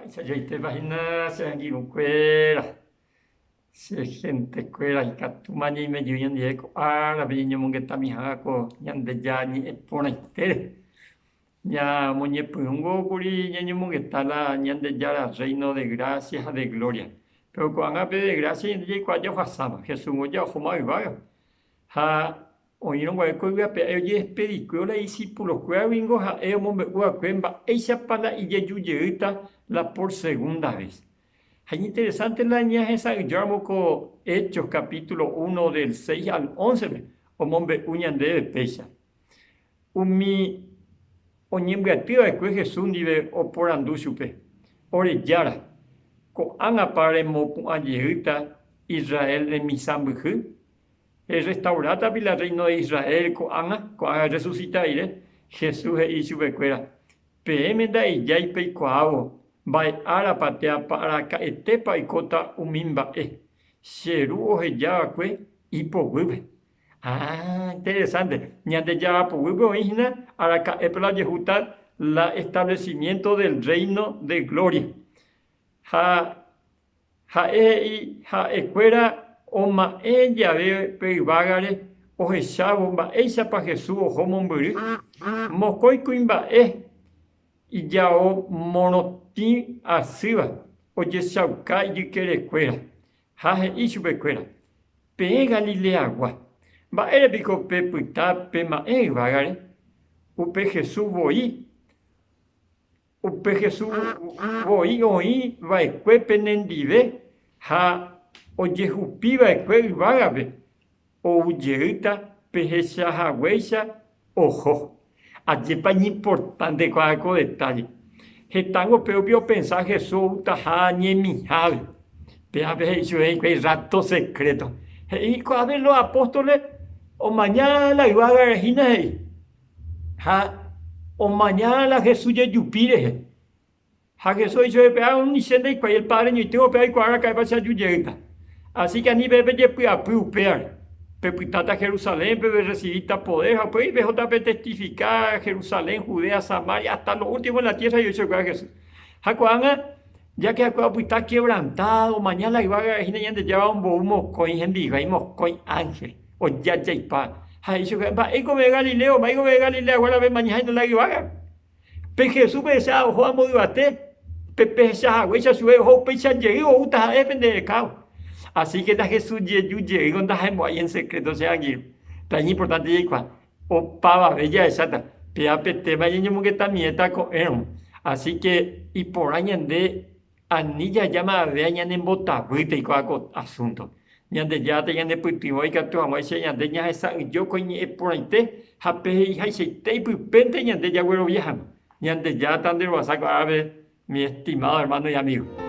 Mba'eichajaitépa hína che angirũkuéra, che hentekuéra ikatúma ñaime jey ñandive ko árape ñañomongetami hag̃ua ko Ñandejára ñe'ẽ porãitére. Ñamoñepyrũngo kuri ñañomongeta la Ñandejára Rréino de grásia ha de glória. Péro ko'ág̃a pe de grásia ñande jaikuaa jaohasáma, Jesúsngo jaohóma yvágape. Ha Oĩrõ guare ko yvy ape ári ojedespedikuévo la idisipulokuéragui ningo ha'e omombe'u va'ekue mba'éichapa la ijeju jeýta la por segunda ves. Ha iñinteresánte la ñahesa'ỹijóramo ko Hechos capítulo uno del seis al óncepe omombe'u ñandéve péicha. Umi oñembyaty va'ekue Jesús ndive oporandu chupe, Ore Jára, ko'ág̃apa remopu'ã jeýta Israel remisãmbyhy? Errestauráta pila rréino de Israel ko'ág̃a, ko'ág̃a erresusita rire? Jesús he'i ichupekuéra, Peẽme nda'ejái peikuaávo mba'e árapa térãpa araka'etépa oikóta umi mba'e che Ru oheja va'ekue ipoguýpe. Ah, interesante! Ñandejára poguýpe oĩ hína araka'épa la ojehúta la establecimiento del Reino de Gloria. Ha Ha'e he'i ha'ekuéra oma'ẽ jave pe yvágare ohechávo mba'éichapa Jesús oho mombyry, mokõi kuimba'e ijao morotĩ asýva ojechauka ijykerekuéra, ha he'i chupekuéra, Peẽ Galileagua, mba'ére piko pepyta pema'ẽ yvágare? Upe Jesús voi Upe Jesús voi oĩ va'ekue penendive ha ojehupi va'ekue yvágape, ou jeýta pehecha haguéicha oho. Ajépa iñimportánte kuaa ko detálle. Hetángo péopi opensa Jesús outaha ñemiháve. Pévape he'i chupe hikuái rapto secreto. He'i ko'ápe los apóstoles omaña la yvágare hína he'i. Ha omaña la Jesús jejupi rehe. Ha Jesús he'i chupe, Pe'a ni che ndaikuaái, el Padre ñoitỹvo pe aikuaa araka'épa che aju jeýta. Así que ani peẽ pejepy'apy upévare. Pepytáta Jerusalénpe, perresivíta poder ha upéi pehóta petestifika Jerusalén, Judea, Samaria, hasta lo último de la tierra he'i chupekuéra Jesús. Ha ko'ág̃a, ya que ha'ekuéra opyta quebrantado, omaña la yvágare hína Ñandejára ombou mokõi hembiguái, mokõi ánhel. Ojajaipa ha he'i chupe, Mba'éiko pe Galileo, mba'éiko pe Galileagua la pemañaháina la yvága? Pe Jesús pehecha oho amo yvate, pe pehecha haguéicha chupe oho upéicha jey oúta ha'e pende rekávo. Así que la Jesús jeju jeývo ndaha'emo'ãi en secreto che angirũ. Pe iñimportante jaikuaa, opavave jahecháta, péva pe téma ñañomongetamiéta ko'ẽrõ. Así que iporã ñande Ani jajáma avea ñanembotavýta ikuaa ko asunto. Ñandejára tañanepytyvõ ikatu hag̃uáicha ñande ñahesa'ỹijo ko iñe'ẽ porãite ha pe he'ihaichaite ipypénte ñande jaguerovia hag̃ua. Ñandejára tanderovasa ko árape, mi estimado hermano y amigo.